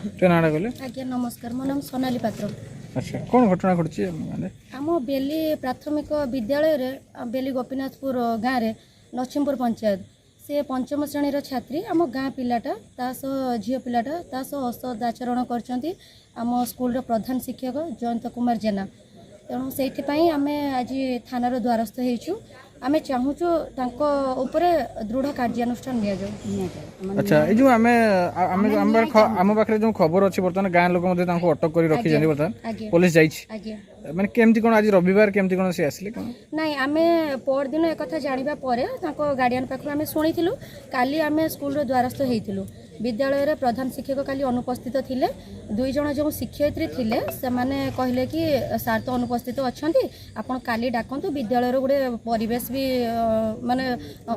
ଟିକେ ନାଁଟା କହିଲେ। ଆଜ୍ଞା ନମସ୍କାର, ମୋ ନାମ ସୋନାଲି ପାତ୍ର। ଆଚ୍ଛା, କ'ଣ ଘଟଣା ଘଟିଛି ମାନେ? ଆମ ବେଲି ପ୍ରାଥମିକ ବିଦ୍ୟାଳୟରେ, ବେଲି ଗୋପୀନାଥପୁର ଗାଁରେ, ନରସିଂହପୁର ପଞ୍ଚାୟତ, ସେ ପଞ୍ଚମ ଶ୍ରେଣୀର ଛାତ୍ରୀ, ଆମ ଗାଁ ପିଲାଟା ତା ସହ, ଝିଅ ପିଲାଟା ତା ସହ ଅସଦ ଆଚରଣ କରିଛନ୍ତି ଆମ ସ୍କୁଲର ପ୍ରଧାନ ଶିକ୍ଷକ ଜୟନ୍ତ କୁମାର ଜେନା। ତେଣୁ ସେଇଥିପାଇଁ ଆମେ ଆଜି ଥାନାର ଦ୍ୱାରସ୍ଥ ହେଇଛୁ। ଆମେ ଚାହୁଁଛୁ ତାଙ୍କ ଉପରେ ଦୃଢ଼ କାର୍ଯ୍ୟାନୁଷ୍ଠାନ ନିଆଯାଉ। ଆଚ୍ଛା, ଏଇ ଯେଉଁ ଆମେ ଆମ ପାଖରେ ଯେଉଁ ଖବର ଅଛି, ବର୍ତ୍ତମାନ ଗାଁ ଲୋକ ମଧ୍ୟ ତାଙ୍କୁ ଅଟକ କରି ରଖିଛନ୍ତି ବର୍ତ୍ତମାନ। ଆଜ୍ଞା। ପୋଲିସ ଯାଇଛି? ଆଜ୍ଞା। ମାନେ କେମିତି କ'ଣ, ଆଜି ରବିବାର, କେମିତି କ'ଣ ସେ ଆସିଲେ କ'ଣ? ନାଇଁ, ଆମେ ପରଦିନ ଏକଥା ଜାଣିବା ପରେ ତାଙ୍କ ଗାର୍ଡ଼ିଆନ୍ ପାଖରୁ ଆମେ ଶୁଣିଥିଲୁ। କାଲି ଆମେ ସ୍କୁଲର ଦ୍ୱାରସ୍ଥ ହେଇଥିଲୁ। ବିଦ୍ୟାଳୟରେ ପ୍ରଧାନ ଶିକ୍ଷକ କାଲି ଅନୁପସ୍ଥିତ ଥିଲେ। ଦୁଇ ଜଣ ଯେଉଁ ଶିକ୍ଷୟିତ୍ରୀ ଥିଲେ, ସେମାନେ କହିଲେ କି ସାର୍ ତ ଅନୁପସ୍ଥିତ ଅଛନ୍ତି, ଆପଣ କାଲି ଡାକନ୍ତୁ। ବିଦ୍ୟାଳୟର ଗୋଟେ ପରିବେଶ ବି ମାନେ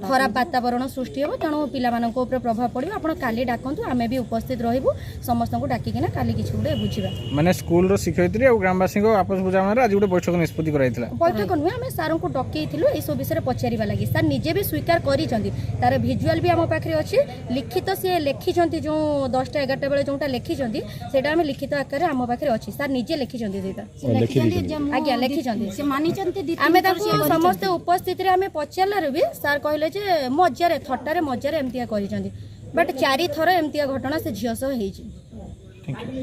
ଖରାପ ବାତାବରଣ ସୃଷ୍ଟି ହେବ, ତେଣୁ ପିଲାମାନଙ୍କ ଉପରେ ପ୍ରଭାବ ପଡ଼ିବ। ଆପଣ କାଲି ଡାକନ୍ତୁ, ଆମେ ବି ଉପସ୍ଥିତ ରହିବୁ। ସମସ୍ତଙ୍କୁ ଡାକିକିନା କାଲି କିଛି ଗୋଟେ ବୁଝିବା। ମାନେ ସ୍କୁଲର ଶିକ୍ଷୟିତ୍ରୀ ଆଉ ଗ୍ରାମବାସୀଙ୍କ ଆପୋଷ ବୁଝାମଣାରେ ଆଜି ଗୋଟେ ବୈଠକ ନିଷ୍ପତ୍ତି କରାଯାଇଥିଲା? ବୈଠକ ନୁହେଁ, ଆମେ ସାର୍ଙ୍କୁ ଡକେଇଥିଲୁ ଏଇସବୁ ବିଷୟରେ ପଚାରିବା ଲାଗି। ସାର୍ ନିଜେ ବି ସ୍ୱୀକାର କରିଛନ୍ତି। ତାର ଭିଜୁଆଲ ବି ଆମ ପାଖରେ ଅଛି। ଲିଖିତ ସିଏ ଲେଖିଛନ୍ତି, ଯେଉଁ 10ଟା 11ଟା ବେଳେ ଯେଉଁଟା ଲେଖିଛନ୍ତି, ସେଇଟା ଆମେ ଲିଖିତ ଆକାରରେ ଆମ ପାଖରେ ଅଛି। ସାର୍ ନିଜେ ଲେଖିଛନ୍ତି ସେଇଟା। ଆଜ୍ଞା, ଲେଖିଛନ୍ତି। ସେ ମାନିଛନ୍ତି ଦି ଆମେ ତାଙ୍କୁ ସମସ୍ତେ ଉପସ୍ଥିତିରେ ଆମେ ପଚାରିଲାରୁ ବି ସାର୍ କହିଲେ ଯେ ମଜାରେ, ଥଟ୍ଟାରେ, ମଜାରେ ଏମିତିଆ କରିଛନ୍ତି। ବଟ୍ ଚାରିଥର ଏମିତିଆ ଘଟଣା ସେ ଝିଅ ସହ ହେଇଛି। Thank you.